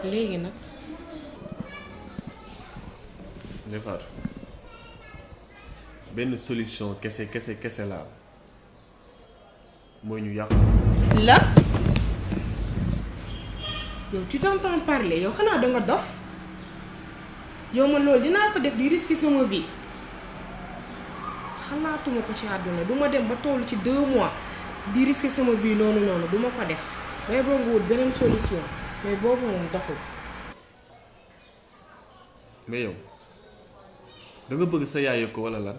léegi nag. defar benn solution kese laa mooy ñu yàq. la yow tu t'entends parler yow xanaa danga dof yow man loolu dinaa ko def di risquer sama vie xalaatuma ko ci àdduna duma dem ba tollu ci 2 mois di risquer sama vie noonu duma ko def waaye boo nga wut beneen solution mais boobu moom doxul. mais yow da nga bëgg sa yaay ko walla lan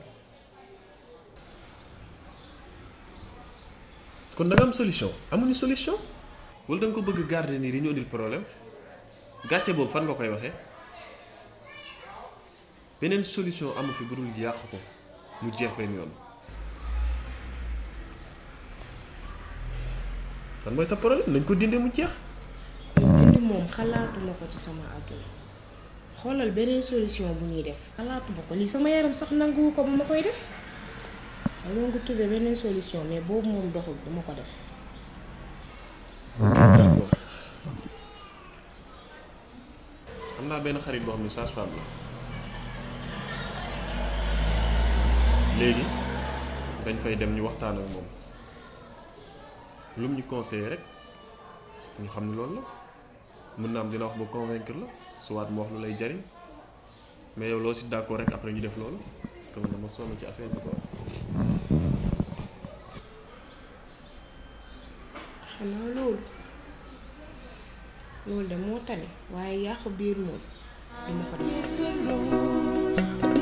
kon da nga am solution amuñu solution walla da nga ko bëgg garder nii di ñu indil problème gàcce boobu fan nga koy waxee beneen solution amu fi bu dul yàq ko mu jeex benn yoon lan mooy sa problème nañ ko dindi mu jeex. dindi moom xalaatuma ko ci sama àdduna xoolal beneen solution bu ñuy def xalaatuma ko lii sama yaram sax nanguwu ko ba ma koy def aloo nga trouvé beneen solution mais boobu moom doxul du ma ko def. d'accord am naa benn xarit boo xam ne sage-femme la léegi dañ fay dem ñu waxtaan ak moom lu mu ñu conseillé rek ñu xam ne loolu la mën na am dina wax ba convaincre la soit mu wax lu lay jariñ mais yow loo si d'accord rek après ñu def loolu parce que man dama sonn ci affaire bi quoi. xanaa loolu de moo tane waaye yàq biir moom dina ko def.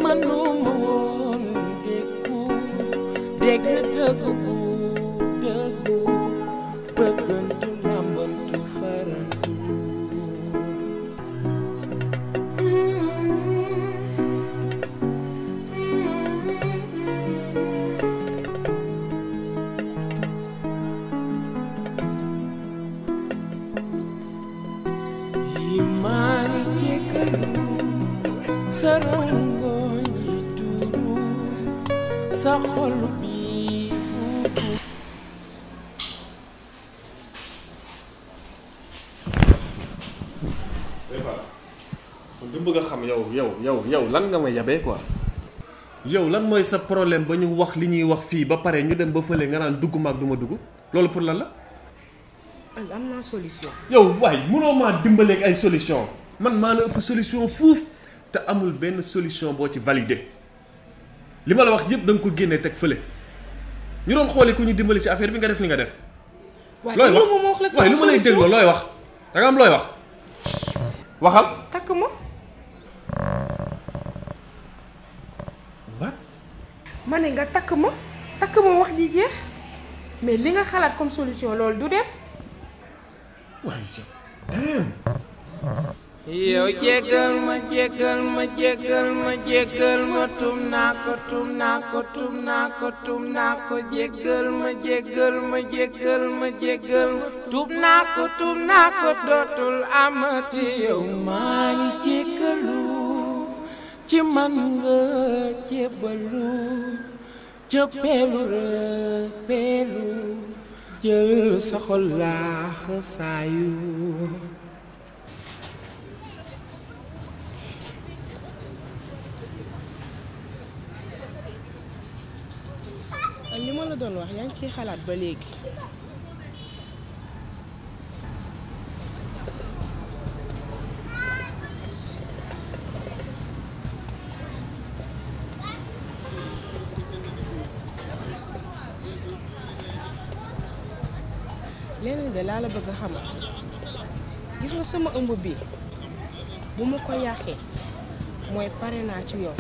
manuma woon dégg dëggu bëggantu làmbantu farantu yi maa ngi jéggalu sa rongoñ yi tuuru sa xol bi man du bëgg a xam yow lan nga ma yabee quoi. yow lan mooy sa problème ba ñu wax li ñuy wax fii ba pare ñu dem ba fële nga naan dugg ma ak du ma dugg loolu pour lan la. am naa solution. yow waay mënoo maa dimbaleeg ay solution man maa la ëpp solution fuuf te amul benn solution boo ci validé li ma la wax yëpp da nga ko génnee teg fële ñu doon xoolee ku ñu dimbali ci affaire bi nga def li nga def. looy wax waaye lu ma lay dégloo looy wax da nga am looy wax waxal. takk ma. what. ma ne nga takk ma wax ji jeex mais li nga xalaat comme solution loolu du dem. waaye damn. yow jéggal ma tum naa ko jéggal ma tum naa ko dootul amati yow maa ngi jéggalu ci man nga jébbalu jëppeelu rëppeelu jël sa xol laax saayu li ma la doon wax yaa ngi ciy xalaat ba léegi. leneen de laa la bëgg a xamal gis nga sama ëmb bi bu ma ko yàqee mooy pare naa ci yow.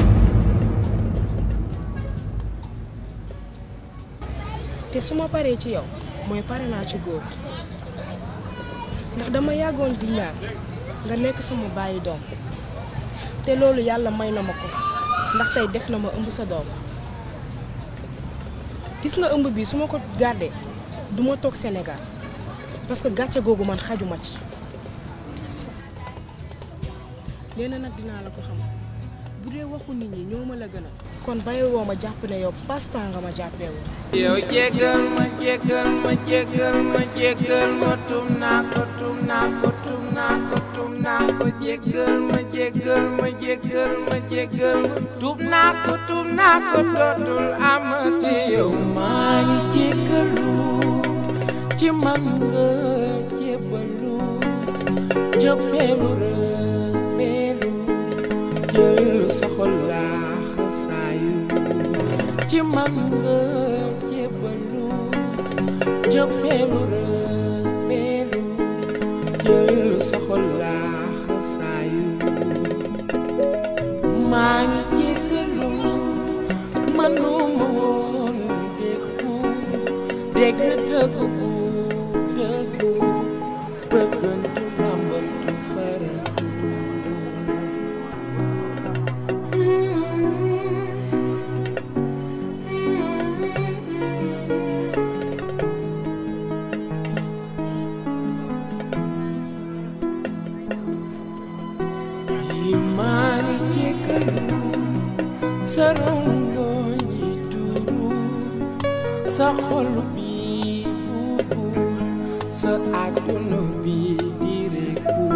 te su ma paree ci yow mooy pare naa ci góor ndax dama yàggoon di ñaan nga nekk sama bàyyi doom te loolu yàlla may na ma ko ndax tey def na ma ëmb sa doom gis nga ëmb bi su ma ko gardé du ma toog Sénégal parce que gàcce googu man xajuma ci léena nag dinaa la ko xam bu dee waxu nit ñi ñoo ma la gën a kon bàyyi woo ma jàpp ne yow pasta nga ma jàppee woon. yow jéggal ma tum naa ko ko jéggal ma jéggal ma jéggal ma jéggal tuub naa ko dootul amati yow maa ngi jéggalu ci man nga jébbalu jëppeelu rëppeelu jël sa xol laax saayu ci man nga jébbalu jëppeelu rëppeelu jël sa xol laax saayu maa ngi jéggalu manuma woon dégg dëgg bu dëggu bëggantu lambantu farantu yi maa ngi jéggalu sa rongoñ yi tuuru sa xol bi buubu sa àdduna bi di rekku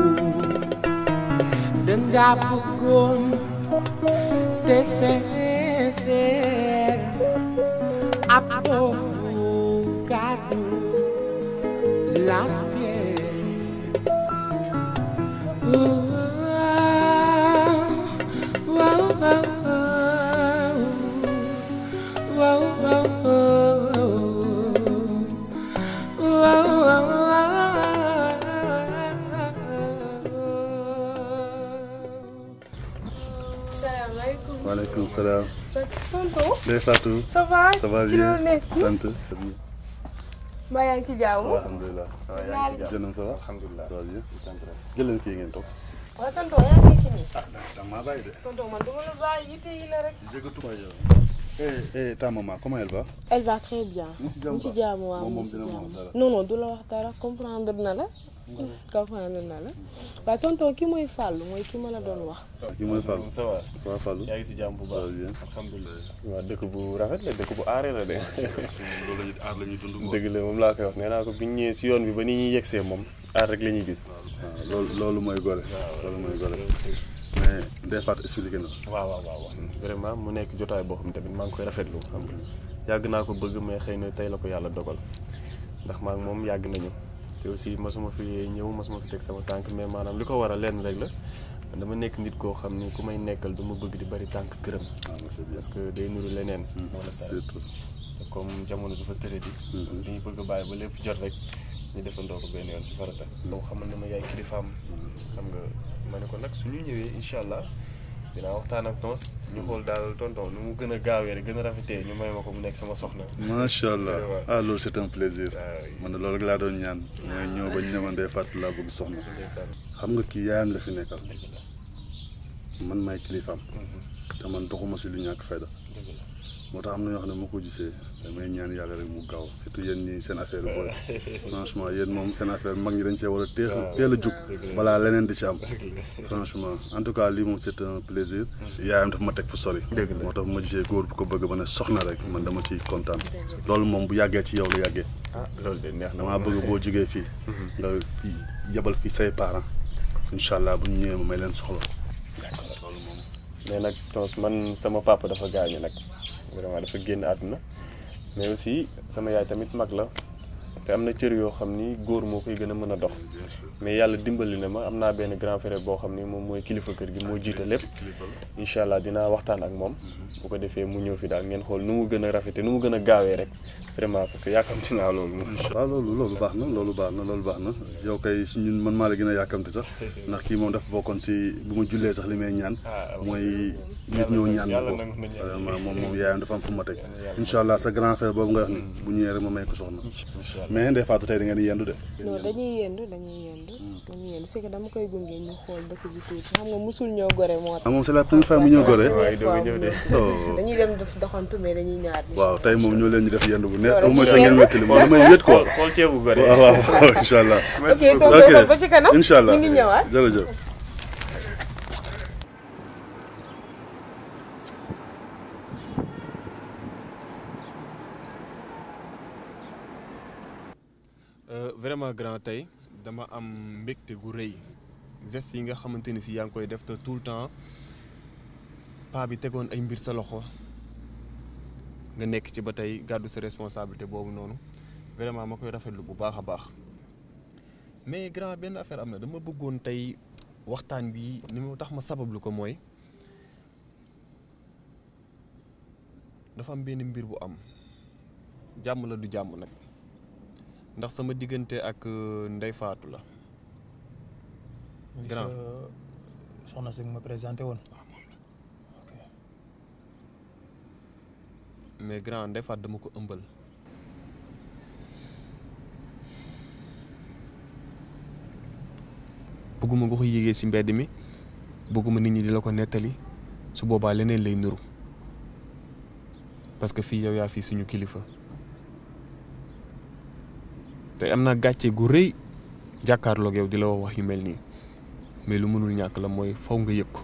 danga bëggoon te sincère ab dof bu gàddu salaamaaleykum. Waaleykum salaam. tonton. Ndeye Fatou. ça va. Ça va ci bien. loo nekk. sant. mbaa yaa ngi ci jàmm. alhamdulilah. yaa ngi ci jàmm. ça va. alhamdulilah. ça va bien. jëlal kii ngeen toog. waaw tonton yaa ngi nekk nii. da maa bàyyi de. tonton man duma la bàyyi yitte yi la rek. jégatuma yow. ta maman comment elle va. Elle va très bien. mu ci jàmm waaw moom dina ma wax dara. non non du la wax dara comprendre na la. comprendre na la. waaw tonton ki mooy Fallou mooy ki ma la doon wax. kii mooy Fallou. ça va. waaw Fallou. yaa ngi si jàmm bu baax. bien. alhamdulilah. waaw dëkk bu rafet la dëkk bu aaree la de. loolu la ñuy aar la ñuy dund. dëgg la moom laa koy wax nee naa ko bi ñu ñëwee si yoon bi ba ni ñuy yegsee moom aar rek la ñuy gis. waaw loolu mooy gore. loolu mooy gore. mais Ndeye Fatou expliqué na. waaw vraiment mu nekk jotaay boo xam ne tamit maa ngi koy rafetlu xam nga yàgg naa ko bëgg mais xëy na tey la ko yàlla dogal ndax maa ngi moom yàgg nañu te aussi masuma fi ñëw masuma fi teg sama tànk mais maanaam li ko waral lenn rek la dama nekk nit koo xam ni ku may nekkal du ma bëgg di bari tànk këram. parce que day nuru leneen. surtout te comme jamono dafa tëre di dañuy bëgg a bàyyi ba lépp jot rek ñu defandoo ko benn yoon si farata. donc xamal ne ma yaay kilifaam xam nga ma ne ko nag su ñu ñëwee incha allah dinaa waxtaan ak tons ñu xool daal tonton nu mu gën a gaawee rek gën a rafetee ñu may ma ko mu nekk sama soxna. macha allah loolu c'est un plaisir. man loolu rek laa doon ñaan. mooy ñëw ba ñu ne ma Ndeye Fatou laa bëgg soxna. xam nga kii yaayam la fi nekkal. man maay kilifaam. te man doxuma si lu ñàkk fayda. moo tax am na yoo xam ne moo ko gisee damay ñaan yàlla rek mu gaaw surtout yéen ñi seen affaire booy franchement yéen moom seen affaire mag ñi dañ see war a teel a jug balaa leneen di ci am franchement en tout cas lii moom c'est un plaisir yaayam dafa ma teg fu sori moo tax ma gisee góor bu ko bëgg ba ne soxna rek man dama ciy kontaan loolu moom bu yàggee ci yow la yàggee loolu de neex na damaa bëgg boo jógee fii nga yebal fii say parents incha allah bu ñu ñëwee ma may leen soxla loolu moom mais nag tons man sama papa dafa gaañu nag vraiment dafa génn àdduna mais aussi sama yaay tamit mag la te am na cër yoo xam ni góor moo koy gën a mën a dox mais yàlla dimbali na ma am naa benn grand frère boo xam ni moom mooy kilifa kër gi moo jiite lépp incha allah dinaa waxtaan ak moom bu ko defee mu ñëw fi daal ngeen xool nu mu gën a rafete nu mu gën a gaawee rek vraiment parce que yàkkamti naa loolu moom. waaw loolu baax na loolu baax na yow kay si ñun man maa la gën a yàkkamti sax ndax kii moom dafa bokkoon si bu ma jullee sax li may ñaan mooy nit ñëw ñaan na ko vraiment moom yaayam dafa am fu ma teg incha allah sa grand frère boobu nga wax ni bu ñëwee rek ma may ko soxna mais Ndeye Fatou tey da ngeen di yendu de. non dañuy yendu c'est que dama koy gunge ñu xool dëkk bi tuuti xam nga musul ñoo gore moo tax. moom c'est la première fois mu ñëw gore. dañuy dem def doxantu mais dañuy ñaar. waaw tey moom ñoo leen ñu def yendu bu neex te mooy sa ngeen wettali moom damay wét quoi. xool ceebu gore. waaw incha allah. ok ba ci kanam incha allah ñu ngi ñëwaat jërëjëf. vraiment grand tey dama am mbégte gu rëy gestes yi nga xamante ni si yaa ngi koy def te tout le temps paa bi tegoon ay mbir sa loxo nga nekk ci ba tey gàddu sa responsabilité boobu noonu vraiment ma koy rafetlu bu baax a baax mais grand benn affaire am na dama bëggoon tey waxtaan bi ni mu tax ma sabablu ko mooy dafa am benn mbir bu am jàmm la du jàmm nag ndax sama diggante ak Ndeye Fatou la. grand soxna si ma présenté woon. ok mais grand Ndeye Fatou dama ko ëmbal. bëgguma nga ko yéegee ci mbedd mi bëgguma nit ñi di la ko nettali su boobaa leneen lay nuru parce que fii yow yaa fii suñu kilifa te am naa gàcce gu rëy jàkkaarloog yow di la wax yu mel nii mais lu mënul ñàkk la mooy faw nga yëg ko.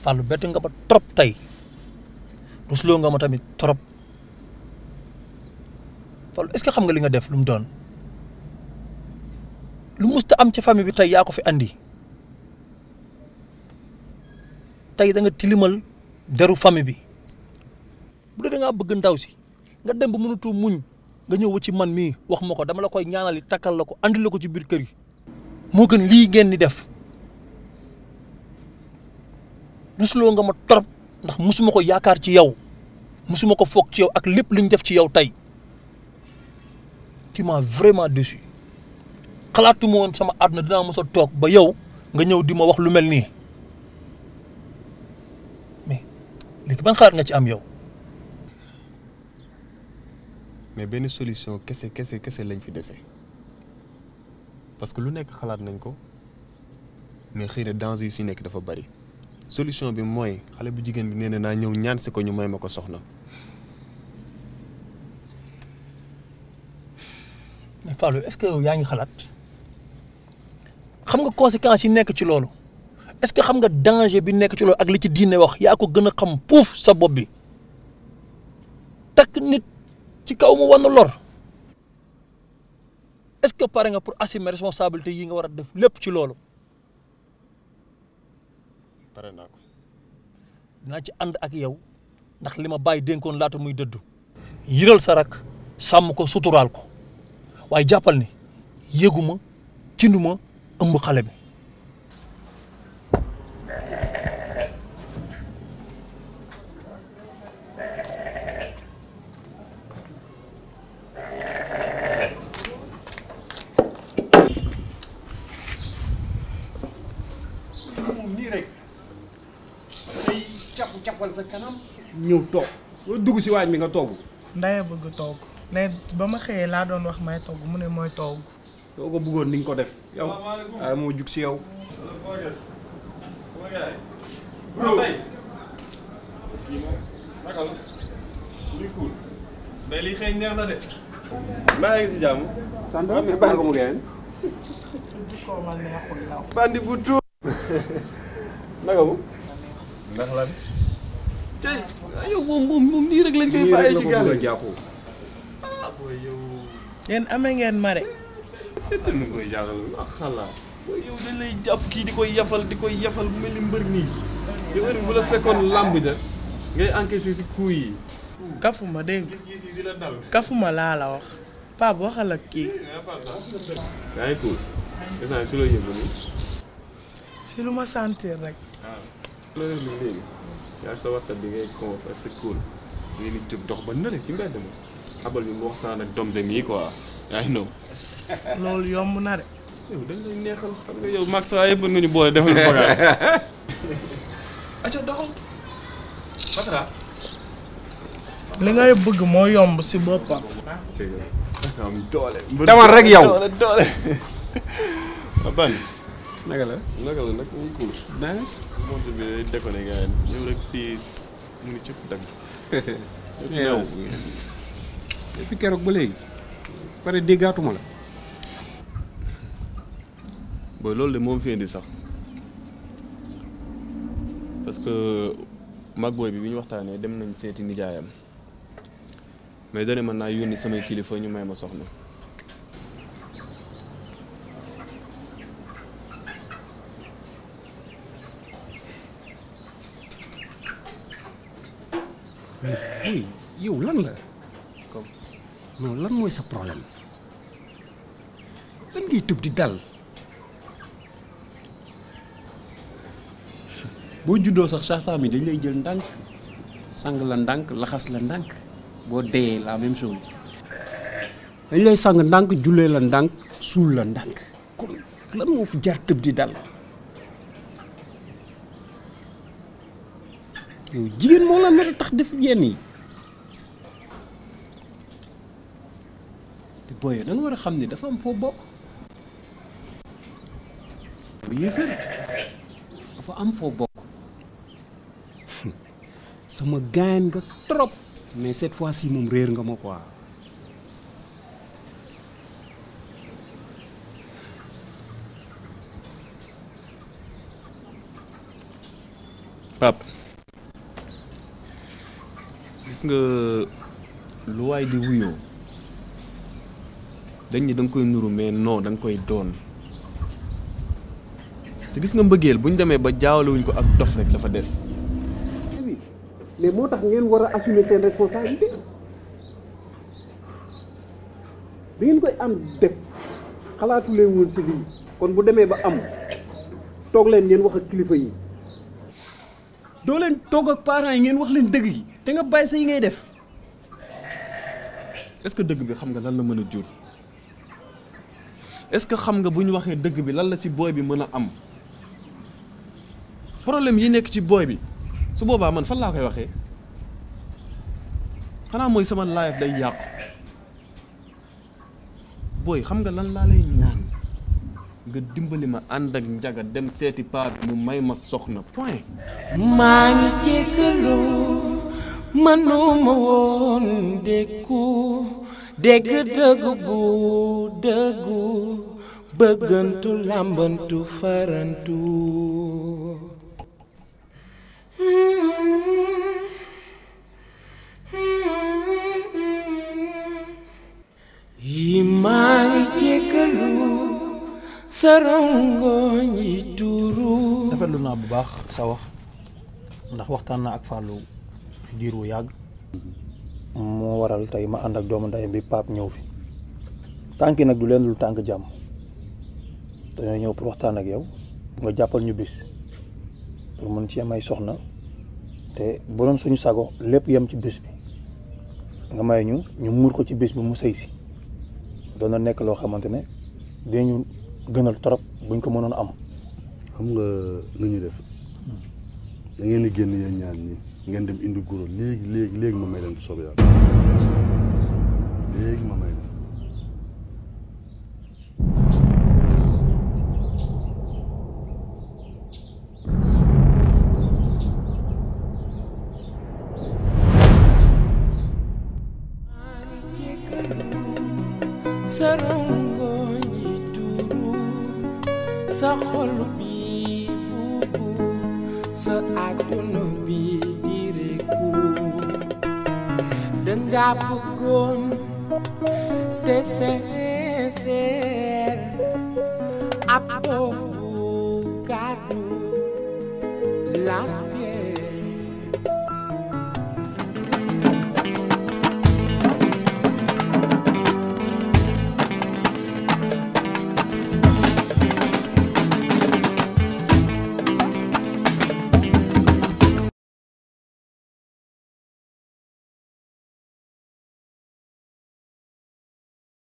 Fallou bett nga ba trop tey rusloo nga ma tamit trop Fallou est-ce que xam nga li nga def lu mu doon lu musta am ci famille bi tey yaa ko fi andi tey da nga tilimal deru famille bi bu dee da ngaa bëgg ndaw si nga dem ba mënatu muñ nga ñëw ci man mii wax ma ko dama la koy ñaanali takkal la ko andi la ko ci biir kër yi moo gën lii ngeen di def rusloo nga ma trop ndax musuma ko yaakaar ci yow musuma ko foog ci yow ak lépp li ñu def ci yow tey tu m'as vraiment déçu xalaatuma woon sama àdduna dinaa mos a toog ba yow nga ñëw di ma wax lu mel nii mais léegi ban xalaat nga ci am yow. mais benn solution kese lañ fi dese parce que lu nekk xalaat nañ ko mais xëy na danger yi si nekk dafa bari solution bi mooy xale bu jigéen bi nee na naa ñëw ñaan si ko ñu may ma ko soxna. mais Fallou est-ce que yow yaa ngi xalaat xam nga conséquences yi nekk ci loolu est-ce que xam nga danger bi nekk ci loolu ak li ci diine wax yaa ko gën a xam puuf sa bopp bi takk nit ci kaw mu wan lor est-ce que pare nga pour assumer responsabilité yi nga war a def lépp ci loolu. pare naa ko. dinaa ci ànd ak yow ndax li ma bàyyi dénkoon laata muy dëddu yiral sa rak sàmm ko suturaal ko waaye jàppal ni yëguma cinduma ëmb xale bi. cappal sa kanam ñëw toog soo dugg si waañ mi nga togg. Ndaya bëgg togg ne ba ma xëyee laa doon wax may togg mu ne mooy togg. soo ko bëggoon ni nga ko def. yow waaye moo jug si yow. naka la. luy cool. mais lii xëy neex na de. maa ngi si jàmm. sant mais bàyyi ko mu gën. bandi bu tuut. naka mu. ndax lan. tey yow moom nii rek lañ koy bàyyi ci gaal gi ah booy yow. yéen amee ngeen mare. te nu koy jaaxal ah xalaat. booy yow dañ lay jàpp kii di koy yafal bu mel ni mbër nii. yow heure bu la fekkoon làmb ja ngay encaissé si coup yi. kafuma dégg nga gis-gis yi di la dal. kafuma laa la wax Pape waxal ak kii. yaa ngi cool. instant si loo yëngu nii. si lu ma sentir rek. loolu léegi yaa sa whatsapp bi ngay cons ak sa cool ngeen di jóg dox ba nële ci mbedd ma xabal bi mu waxtaan ak domsem yi quoi yaa ngi loolu yomb na de. yow dañ lay neexal xam nga yow max waa yëpp nga ñu boole defal bagage aca doxal Patra li ngay bëgg moo yomb si boppam. am doole demal rek yow doole ban naka la nag muy cool nice monte bi day déconné gars yi ñëw rek fii mu ngi cëpp dagg yow depuis keroog ba léegi pare déggaatuma la booy loolu de moom fi indi sax parce que mag booy bi ñu waxtaanee dem nañ seeti nijaayam mais dane mën naa yónni samay kilifa ñu may ma soxna oui yow lan la non lan mooy sa problème lan ngay tëb di dal boo juddoo sax sa famille dañ lay jël ndànk sang la ndànk laxas la ndànk boo deyee la même chose dañ lay sang ndànk jullee la ndànk suul la ndànk kon lan moo fi jar tëb di dal yow jigéen moo la nar a tax def yenn yi te booy da nga war a xam ne dafa am foo bokk bu yéefar dafa am foo bokk sama gaañ nga trop mais cette fois-ci moom réer nga ma quoi pap gis nga lu waay di wuyoo dañ ni da nga koy nuru mais non da nga koy doon te gis nga mbëggeel bu ñu demee ba jaawalewuñ ko ak dof rek dafa des. mais moo tax ngeen war a assumer seen responsabilité bi ngeen koy am def xalaatu leen woon si lii kon bu demee ba am toog leen ngeen wax ak kilifa yi. doo leen toog ak parents yi ngeen wax leen dëgg yi te nga bàyyi sa yi ngay def. est-ce que dëgg bi xam nga lan la mën a jur est-ce que xam nga bu ñu waxee dëgg bi lan la ci booy bi mën a am problème yi nekk ci booy bi su boobaa man fan laa koy waxee xanaa mooy sama life day yàqu booy xam nga lan laa lay ñaan nga dimbali ma ànd ak njaga dem seeti paa bi mu may ma soxna point. maa ngi jéggalu mënuma woon dékku dégg dëgg bu dëggu bëggantu làmbantu farantu yi maa ngi jéggalu sa rongoñ yi tuuru. rafetlu naa bu baax sa wax ndax waxtaan naa ak Fallou ci diir wu yàgg moo waral tey ma ànd ak doomu ndeyam bi Pape ñëw fi tànk nag du leen lu tànk jàmm dañoo ñëw pour waxtaan ak yow nga jàppal ñu bis pour mën ci am ay soxna te bu doon suñu sago lépp yem ci bis bi nga may ñu muur ko ci bis bi mu sëy si doon na nekk loo xamante ne dañu gënal trop buñ ko mënoon am. xam nga nu ñu def da ngeen di génn yéen ñaar ñi ngeen dem indi guro léegi ma may leen bu soobee yàlla léegi ma may leen. sa rongoñ yi tuuru sa xol bi buubu sa àdduna bi di rekku danga bëggoon te sincère ab dof bu gàddu l'aspect